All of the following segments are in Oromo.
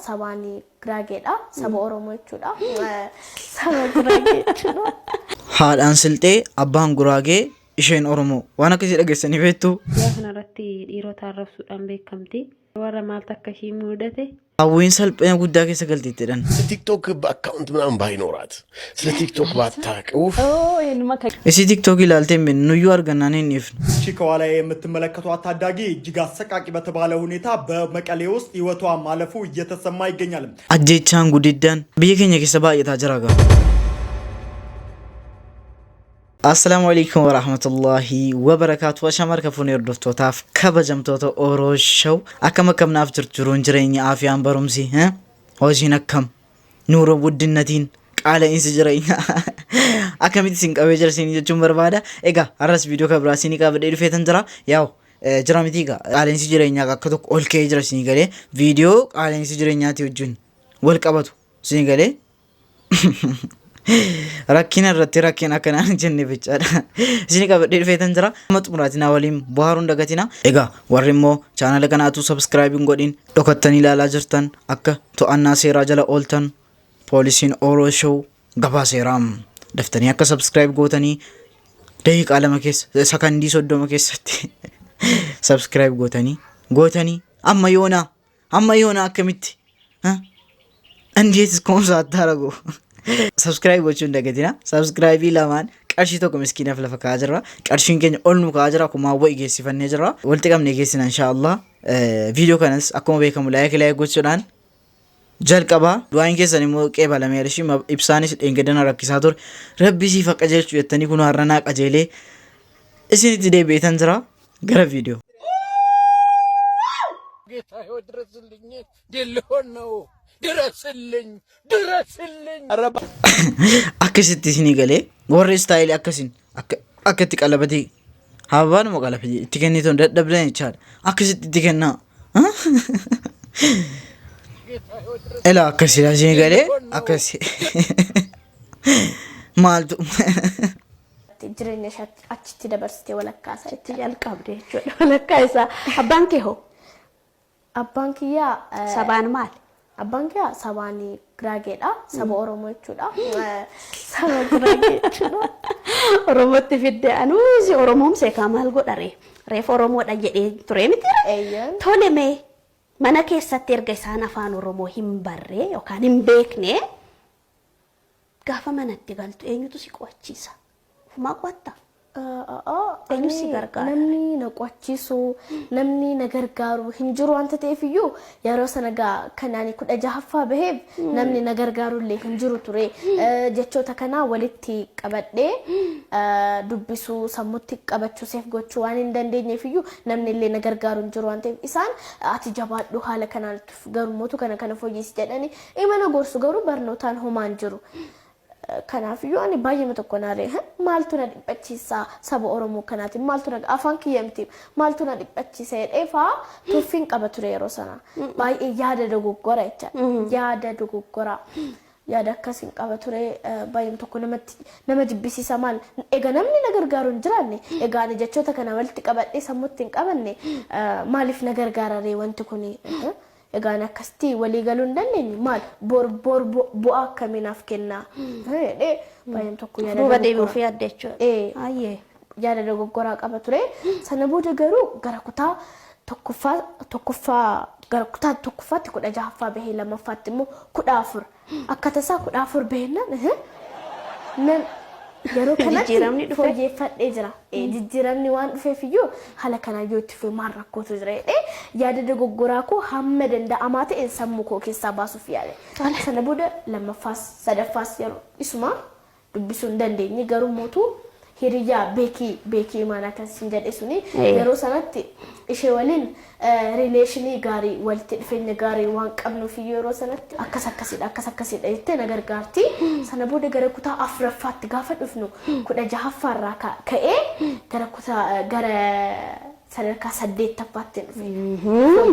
Sabaan Guraageedha. Saba Oromoo jechuudha. Saba Guraagee jechuudha. Haadhaan Silxee, abbaan Guraagee, isheen Oromoo. Waan akkasii dhageessanii beektuu? Guyyaa kanarratti dhiirota arrabsuudhaan beekamti. Warra maaltu akka ishii mudate? Hawwiin salphina guddaa keessa galteetti jedhan. ቲክቶክ አካውንት ምናምን ባይኖራት ስለ ቲክቶክ ባታቅ ኡፍ Isii TikTok ilaaltee hin beeknu nuyyuu argannaan hin dhiifnu. ይቺ ከኋላ የምትመለከቷት ታዳጊ እጅግ አሰቃቂ በተባለ ሁኔታ በመቀሌ ውስጥ ህይወቷ ማለፉ እየተሰማ ይገኛል። Ajjeechaan gudiddaan biyya keenya keessa baay'ataa jira gaa. Assalaamu alaikum warahmatullahi wabarakaatu. Ashama harka fuunee hordoftootaaf kabajamtoota Oroo Show. Akkam akkam naaf jirtu jiruun jireenya aafiyaan barumsi hojiin akkam nuura guddinnatiin qaala'insi jireenyaa akkamitti isin qabee jira isin jechuun barbaada. Egaa har'as viidiyoo kan biraa isinii qabadhee dhufeetan jira. Yaa'u jira miti egaa qaala'insi jireenyaa akka tokko ol ka'ee jira isinii galee viidiyoo qaala'insi jireenyaatii wajjin wal qabatu isinii galee rakkina irratti rakkina akkanaan hin jenne jechaadha. Isin qabadhee dhufeetan jira. Amma xumuraatinaa waliin bohaaruun dagatina. Egaa warri immoo chaanala kanaatu subscribe hin godhin dhokattanii ilaalaa jirtan akka to'annaa seeraa jala ooltan poolisiin Oroo Show gabaaseera. Daftanii akka subscribe gootanii daqiiqaa 2 keessa sakandii 30 keessatti subscribe gootanii gootanii amma yoonaa amma yoonaa akkamitti እንዴት እስከሆኑ ሳታረጉ subscribe gochuun dagatina. Subscribe lamaan qarshii tokko miskiinaaf lafa kaa'aa jirra. Qarshiin keenya ol nu kaa'aa jira. Kumaa wa'i geessifannee jirra. Walitti qabnee geessina inshaallah. Viidiyoo kanas akkuma beekamu like like gochuudhaan jalqabaa. Du'aan keessan immoo qeebalameera ishii ibsaanis dheengadana rakkisaa ture. Rabbi siif haa qajeelchu jettanii kun har'anaa qajeelee isinitti deebi'eetan jira gara viidiyoo. ጌታ ሆይ ድረስልኝ። ድል ሊሆን ነው። ድረስልኝ፣ ድረስልኝ። Akkasitti isinii galee warri istaayilii akkasiin akka akka itti qalabatee hababaanuma qalabatee itti kennitu dadhabdan jechaadha. Akkasitti itti kennaa. Ilaa akkasii isinii galee akkasi maaltu Jireenya ishee achitti dabarsitee walakkaa isaa Achitti jalqabde jechuudha. Walakkaa isaa. Abbaan kee hoo? Abbaan kiyyaa Sabaan maali? Abbaan kiyyaa sabaan Guraageedha. Saba Oromoo jechuudha. Saba Guraagee jechuudha. Oromootti fidde anuu si Oromoon seekaa maal godha ree? Reef Oromoodha jedhee ture miti ree? Eeyyaan. Tole mee mana keessatti erga isaan afaan Oromoo hin barree yookaan hin beekne gaafa manatti galtu eenyutu si qo'achiisa? Ofumaa qo'attaa? Eenyu si gargaara? Namni na qo'achiisu, namni na gargaaru hin jiru wanta ta'eef iyyuu yeroo sana gaa kan ani 16ffaa baheef namni na gargaaru illee hin jiru ture. Jechoota kanaa walitti qabadhee dubbisuu, sammuutti qabachuu, seef gochuu waan hin dandeenyeef iyyuu namni illee na gargaaru hin jiru waan ta'eef isaan ati jabaadhu haala kanaan garuu mootu kana kana fooyyessi jedhanii ima na gorsu garuu barnootaan homaan jiru. Kanaafiyyuu ani baay'eema tokko naaree maaltu na dhiphachiisa saba Oromoo kanaatiin maaltu na afaan kiyya miti maaltu na dhiphachiisa jedhee fa'aa tuffiin qaba ture yeroo sana. Baay'ee yaada dogoggora jecha yaada dogoggora yaada akkasiin qaba ture baay'eema tokko namatti nama jibbisiisa maal egaa namni na gargaaru hin jiraanne egaa ani jechoota kana walitti qabadhee sammuutti hin qabanne maaliif na gargaararee wanti kuni egaa ani akkasitti walii galuu hin dandeenye maal bor bor bu'aa akkamii naaf kenna jedhee baay'een tokko yaada Duuba dogoggoraa. deebi'uuf yaadde jechuudha. Ee. Ayyee. Yaada dogoggoraa qaba ture. Sana booda garuu gara kutaa tokkoffaa tokkoffaa gara kutaa tokkoffaatti 16ffaa bahee lammaffaatti immoo 14 akka tasaa 14 bahennaan nan yeroo kanatti Jijjiiramni dhufe. fooyyeffadhee jira. Jijjiiramni waan dhufeef iyyuu haala kanaa yoo itti fufe maal rakkootu jira jedhee yaada dogoggoraa koo hamma danda'amaa ta'een sammuu koo keessaa baasuuf yaale. Sana booda lammaffaas sadaffaas yeroo isuma dubbisuu hin dandeenye garuu mootuu hiriyyaa beekii beekii imaanaa kan siin jedhe suni yeroo sanatti ishee waliin relation gaarii walitti dhufeenya gaarii waan qabnuuf yeroo sanatti akkas akkasidha akkas akkasidha jettee na gargaarti. Sana booda gara kutaa afuraffaatti gaafa dhufnu 16ffaarraa ka'ee gara kutaa gara sadarkaa saddeettaffaatti dhufe.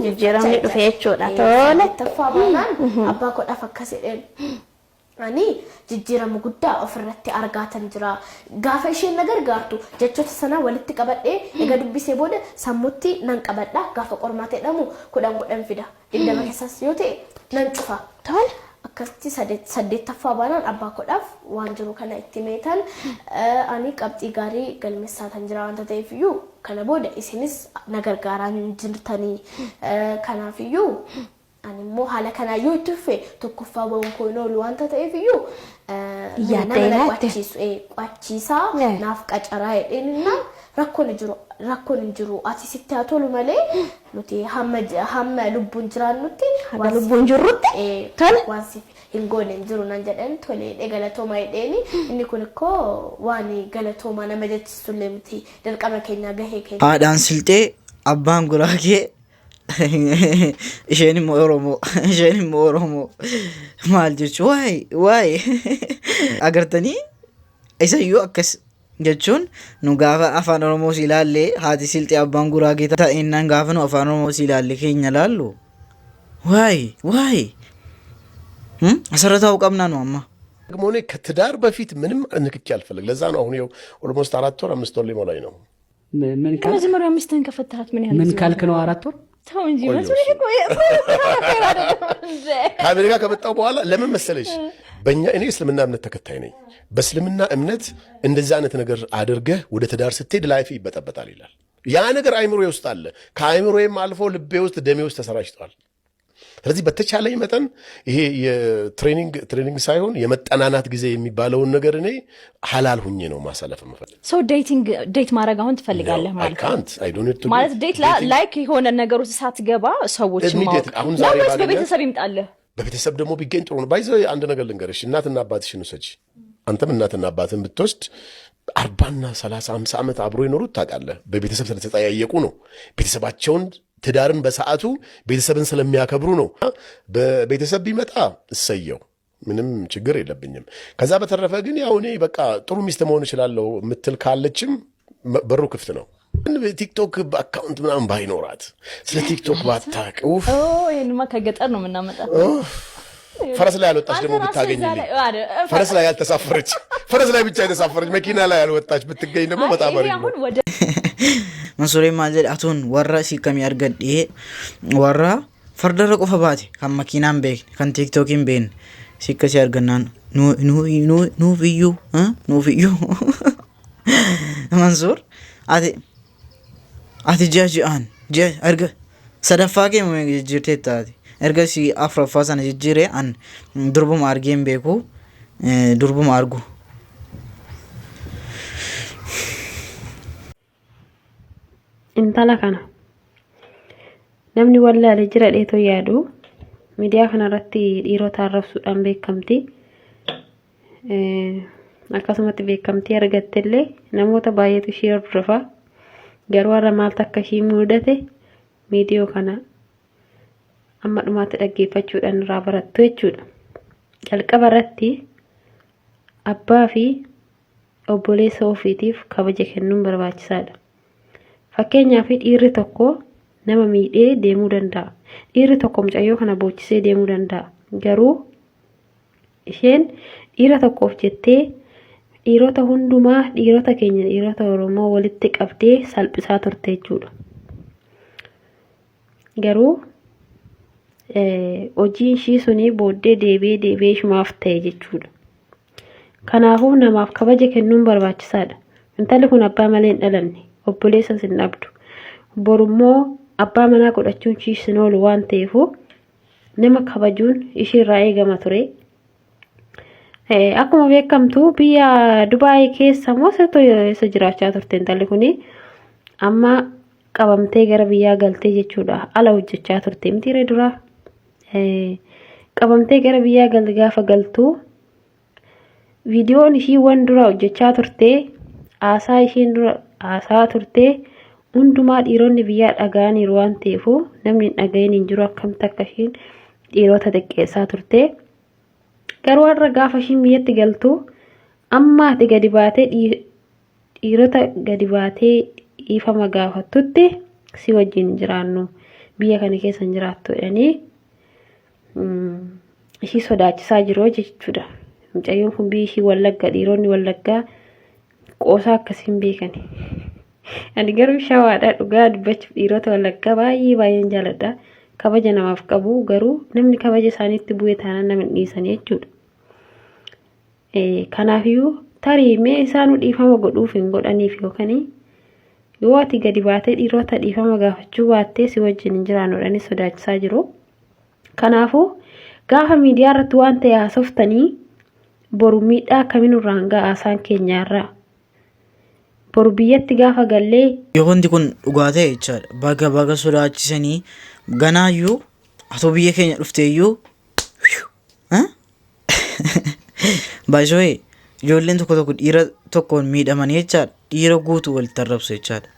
Jijjiiramni dhufe jechuudha. Tole. Saddeettaffaa baanaan abbaa koodhaaf akkas jedheen. Ani jijjiirama guddaa ofirratti argaatan jira. Gaafa isheen na gargaartu jechoota sana walitti qabadhee egaa dubbisee booda sammuutti nan qabadha. Gaafa qormaata jedhamu 10 10 fida. 20 keessaas yoo ta'e nan cufa. Tole. Akkasitti 8ffaa baanaan abbaa koodhaaf waan jiru kana itti meetan ani qabxii gaarii galmeessaatan jira waanta ta'eef iyyuu kana booda isinis na gargaaraa hin jirtanii. Kanaaf iyyuu ani immoo haala kanaan yoo itti fufe tokkoffaa ba'uun koo hin oolu waanta ta'eef iyyuu nama na Yaadda'inaa itti. qo'achiisu qo'achiisaa naaf qacaraa jedheeninna rakkoon hin jiru rakkoon hin jiru ati sitti haa tolu malee nuti hamma hamma lubbuun jiraannutti Haga waan si lubbuun jirrutti. Tole. waan siif hin goone hin jiru nan jedhan. Tole jedhee galatooma jedheeni. Inni kun ikkoo waan galatooma nama jechisullee miti, dirqama keenya, gahee keenya. Haadhaan Silxee, abbaan Guraagee, isheen immoo Oromoo, isheen immoo Oromoo. Maal jechuu? Waay waay, agartanii isayyuu akkas jechuun nu gaafa afaan Oromoo si ilaalle haati Silxee abbaan Guraagee ta'ennaan gaafa nu afaan Oromoo si ilaalle keenya laallu waay waay asirra taa'uu qabnaa nu amma. ደግሞ እኔ ከትዳር በፊት ምንም ንክኪ አልፈልግ። ለዛ ነው አሁን ይኸው almost 4 ወር 5 ወር ሊሞላኝ ነው። ምን ካልክ ከመጀመሪያው ሚስትህን ከፈታሃት ምን ያህል ምን ጊዜ ካልክ ሆነ? ነው 4 ወር? ተው እንጂ። ቆየሁ። መስሎኝ እሱ እኮ fair አይደለም እንዴ? ከአሜሪካ ከመጣሁ በኋላ ለምን መሰለሽ፣ በእኛ እኔ እስልምና እምነት ተከታይ ነኝ። በእስልምና እምነት እንደዚህ አይነት ነገር አድርገህ ወደ ትዳር ስትሄድ life ይበጠበጣል ይላል። ያ ነገር አይምሮዬ ውስጥ አለ። ከአይምሮዬም አልፎ ልቤ ውስጥ ደሜ ውስጥ ተሰራጭቷል። ስለዚህ በተቻለኝ መጠን ይሄ የ training training ሳይሆን የመጠናናት ጊዜ የሚባለውን ነገር እኔ ሀላል ሁኜ ነው ማሳለፍ የምፈልግ። So dating date ማድረግ አሁን ትፈልጋለህ ማለት ነው? ካንት አይ ዶንት ኒድ ቱ ማለት date like የሆነ ነገር ውስጥ ሳትገባ ሰዎችን ማወቅ Immediately አሁን ነው ዛሬ ወይስ ባገኛት በቤተሰብ ይምጣልህ? በቤተሰብ ደግሞ ቢገኝ ጥሩ ነው። By the way አንድ ነገር ልንገርሽ፣ እናትና አባትሽን ውሰጂ። አንተም እናትና አባትን ብትወስድ 40ና 30 50 ዓመት አብሮ የኖሩት ታውቃለህ። በቤተሰብ ስለተጠያየቁ ነው። ቤተሰባቸውን ትዳርን በሰዓቱ ቤተሰብን ስለሚያከብሩ ነው። በቤተሰብ ቢመጣ እሰየው፣ ምንም ችግር የለብኝም። ከዛ በተረፈ ግን ያው እኔ በቃ ጥሩ ሚስት መሆን እችላለሁ የምትል ካለችም በሩ ክፍት ነው። ግን ቲክቶክ account ምናምን ባይኖራት፣ ስለ ቲክቶክ ባታቅ፣ ኡፍ። ኦ፣ ይሄንማ ከገጠር ነው የምናመጣው። ፈረስ ላይ ያልወጣች ደግሞ አንተ ራስህ እዛ ብታገኝልኝ ላይ ፈረስ ላይ ያልተሳፈረች፣ ፈረስ ላይ ብቻ የተሳፈረች መኪና ላይ ያልወጣች ብትገኝ ደግሞ አይ በጣም ይሄ አሪፍ ነው። አሁን ወደ Mansuureen maal jedhe? Atuun warra si kamii argadhee, warra fardarra qofa baate, kan makiinaa hin beekne, kan tiiktookii hin beekne si akkasii argannaan nuuf iyyuu, nuuf iyyuu. Mansuur, ati ji'a ji'aan ji'a erga sadaffaa kee jijjiirtee taate, erga si afuraffaa sana jijjiiree an durbuma argee hin beeku, durbuma argu. Intala kana namni wallaale jira dheetoo yaadu miidiyaa kanarratti dhiirota arrabsuudhaan beekamti. Akkasumatti beekamtii argattellee namoota baay'eetu ishee hordofa. Garuu har'a maaltu akka ishii mudate miidiyoo kana amma dhumaatti dhaggeeffachuudhaan irraa barattu jechuudha. Jalqaba irratti abbaa fi obboleessa ofiitiif kabaja kennuun barbaachisaadha. Fakkeenyaaf dhiirri tokko nama miidhee deemuu danda'a. Dhiirri tokko mucayyoo kana boochisee deemuu danda'a. Garuu isheen dhiira tokkoof jettee dhiirota hundumaa, dhiirota keenya, dhiirota Oromoo walitti qabdee salphisaa turte jechuudha. Garuu hojiin ishii suni booddee deebi'ee deebi'ee ishumaaf ta'e jechuudha. Kanaafuu namaaf kabaja kennuun barbaachisaadha. Intalli kun abbaa malee hin dhalanne, obboleessas hin dhabdu. Borummoo abbaa manaa godhachuun ishii sin oolu waan ta'eefu nama kabajuun ishiirraa eegama ture. Akkuma beekamtu biyya Dubaayii keessa moo sirtu isa jiraachaa turte intalli kuni, amma qabamtee gara biyyaa galtee jechuudha. Ala hojjechaa turte mitiiree duraa. Qabamtee gara biyyaa galte. Gaafa galtu viidiyoon ishii wan dura hojjechaa turte, haasaa ishiin dura haasaa turte hundumaa dhiironni biyyaa dhaga'aniiru waan ta'eefu namni hin dhaga'iin hin jiru akkamitti akka ishiin dhiirota xiqqeessaa turte. Garuu har'a gaafa ishiin biyyatti galtu amma ati gadi baatee dhiirota gadi baatee dhiifama gaafattutti si wajjin hin jiraannu, biyya kana keessa hin jiraattu jedhanii ishii sodaachisaa jiru jechuudha. Mucayyoon kun biyyi ishii Wallagga dhiironni Wallaggaa qoosaa akkasii hin beekani. Ani garuu shawaadha dhugaa dubbachuuf dhiirota Wallaggaa baay'ee baay'een jaaladha. Kabaja namaaf qabu garuu namni kabaja isaaniitti bu'e taanaan nama hin dhiisani jechuudha. Kanaafiyyuu tarii mee isaanuu dhiifama godhuuf hin godhaniif yookaan yoo ati gadi baatee dhiirota dhiifama gaafachuu baattee si wajjin hin jiraannu jedhanii sodaachisaa jiru. Kanaafuu gaafa miidiyaa irratti waan ta'e haasoftanii boru miidhaa akkamii nurraan ga'a haasaan keenya irraa. Boru biyyatti gaafa gallee Yoo wanti kun dhugaa ta'e jechaadha. Baga baga sodaachisanii ganaayyuu atoo biyya keenya dhufteeyyuu baay'isoo ijoolleen tokko tokko dhiira tokkoon miidhamanii jechaadha. Dhiira guutuu walitti arrabsu jechaadha.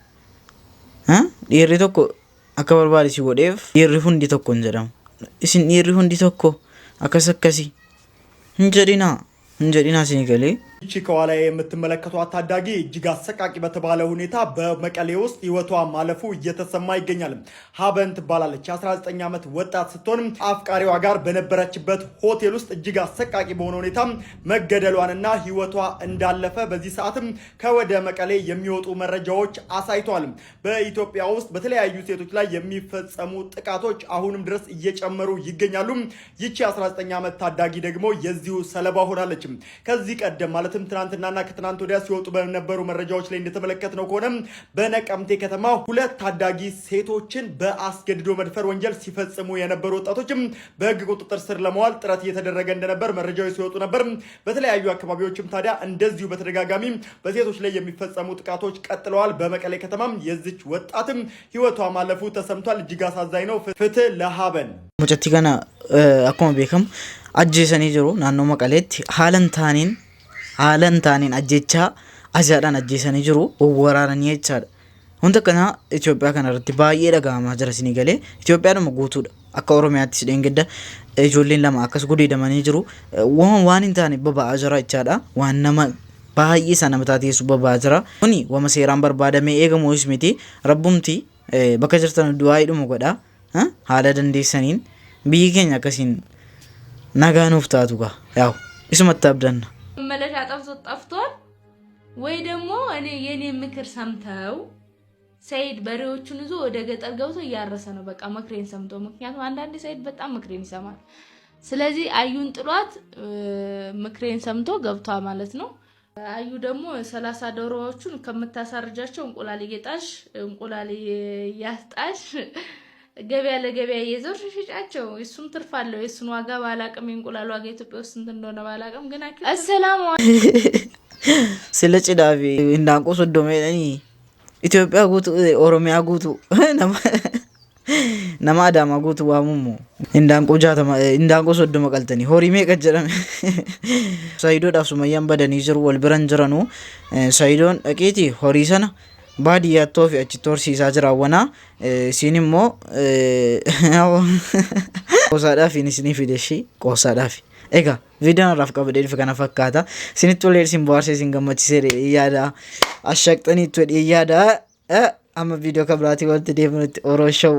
Dhiirri tokko akka barbaade si godheef dhiirri hundi tokko hin jedhamu. Isin dhiirri hundi tokko akkas akkasi hin jedhinaa hin jedhinaa isinii galee. ይቺ ከኋላ የምትመለከቷት ታዳጊ እጅግ አሰቃቂ በተባለ ሁኔታ በመቀሌ ውስጥ ህይወቷ ማለፉ እየተሰማ ይገኛል። ሀበን ትባላለች። የ19 ዓመት ወጣት ስትሆን አፍቃሪዋ ጋር በነበረችበት ሆቴል ውስጥ እጅግ አሰቃቂ በሆነ ሁኔታ መገደሏንና ህይወቷ እንዳለፈ በዚህ ሰዓትም ከወደ መቀሌ የሚወጡ መረጃዎች አሳይተዋል። በኢትዮጵያ ውስጥ በተለያዩ ሴቶች ላይ የሚፈጸሙ ጥቃቶች አሁንም ድረስ እየጨመሩ ይገኛሉ። ይቺ 19 ዓመት ታዳጊ ደግሞ የዚሁ ሰለባ ሆናለች። ከዚህ ቀደም ማለትም ትናንትናና ከትናንት ወዲያ ሲወጡ በነበሩ መረጃዎች ላይ እንደተመለከትነው ከሆነ በነቀምቴ ከተማ ሁለት ታዳጊ ሴቶችን በአስገድዶ መድፈር ወንጀል ሲፈጽሙ የነበሩ ወጣቶችም በህግ ቁጥጥር ስር ለመዋል ጥረት እየተደረገ እንደነበር መረጃዎች ሲወጡ ነበር። በተለያዩ አካባቢዎችም ታዲያ እንደዚሁ በተደጋጋሚ በሴቶች ላይ የሚፈጸሙ ጥቃቶች ቀጥለዋል። በመቀሌ ከተማም የዚች ወጣትም ህይወቷ ማለፉ ተሰምቷል። እጅግ አሳዛኝ ነው። ፍትህ ለሀበን። Mucattii kana akkuma beekamu ajjeesanii jiru naannoo Maqaleetti haala hin taaneen haala hin taaneen ajjechaa ajaadhaan ajjeesanii jiru wawwaraananii jechaadha. Wanta akkanaa Itoophiyaa kana irratti baay'ee dhaga'amaa jira isinii galee Itoophiyaadhuma guutuudha. Akka Oromiyaattis dheengadda ijoolleen lama akkas gudeedamanii jiru. Waan waan hin taane baba'aa jira jechaadha. Waan nama baay'ee isaa nama taateessu baba'aa jira. Kuni wama seeraan barbaadamee eegamuus miti. Rabbumti bakka jirtan du'aa'iidhuma godha. Haala dandeessaniin biyyi keenya akkasiin nagaa nuuf taatu gaa. Yaa'u isumatti abdanna. መመለሻ ጠፍቶ ጠፍቷል ወይ ደግሞ እኔ የኔ ምክር ሰምተው ሰይድ በሬዎቹን ይዞ ወደ ገጠር ገብቶ እያረሰ ነው። በቃ ምክሬን ሰምቶ፣ ምክንያቱም አንዳንዴ ሰይድ በጣም ምክሬን ይሰማል። ስለዚህ አዩን ጥሏት ምክሬን ሰምቶ ገብቷ ማለት ነው። አዩ ደግሞ 30 ዶሮዎቹን ከምታሳርጃቸው እንቁላል እየጣልሽ እንቁላል እያስጣልሽ ገበያ ለገበያ እየዞርሽ ሽጫቸው። እሱም ትርፍ አለው። የእሱን ዋጋ ባላቅም የእንቁላል ዋጋ ኢትዮጵያ ውስጥ ስንት እንደሆነ ባላቅም ግን አሰላሙ Sila cidhaa fi hindaanqoo 30 jedhanii Itoophiyaa guutuu Oromiyaa guutuu nama nama Adaamaa guutuu waamummoo hindaanqoo 60 hindaanqoo 30 qaltanii horii meeqa jedhame. Sayidoodhaaf Sumayyaan badanii jiru wal biran jiranuu Sayidoon dhaqiiti horii sana baadiyyaatti ofi achitti horsiisaa jira awwanaa isiin immoo qoosaadhaaf isinii fide ishii qoosaadhaaf. Egaa viidiyoon har'aaf qabadhee dhufe kana fakkaata. Isinitti tolee isin bohaarsee isin gammachiisee yaada ashaqxaniitti yaada amma viidiyoo kan biraatiin walitti deebinutti Oroo Show.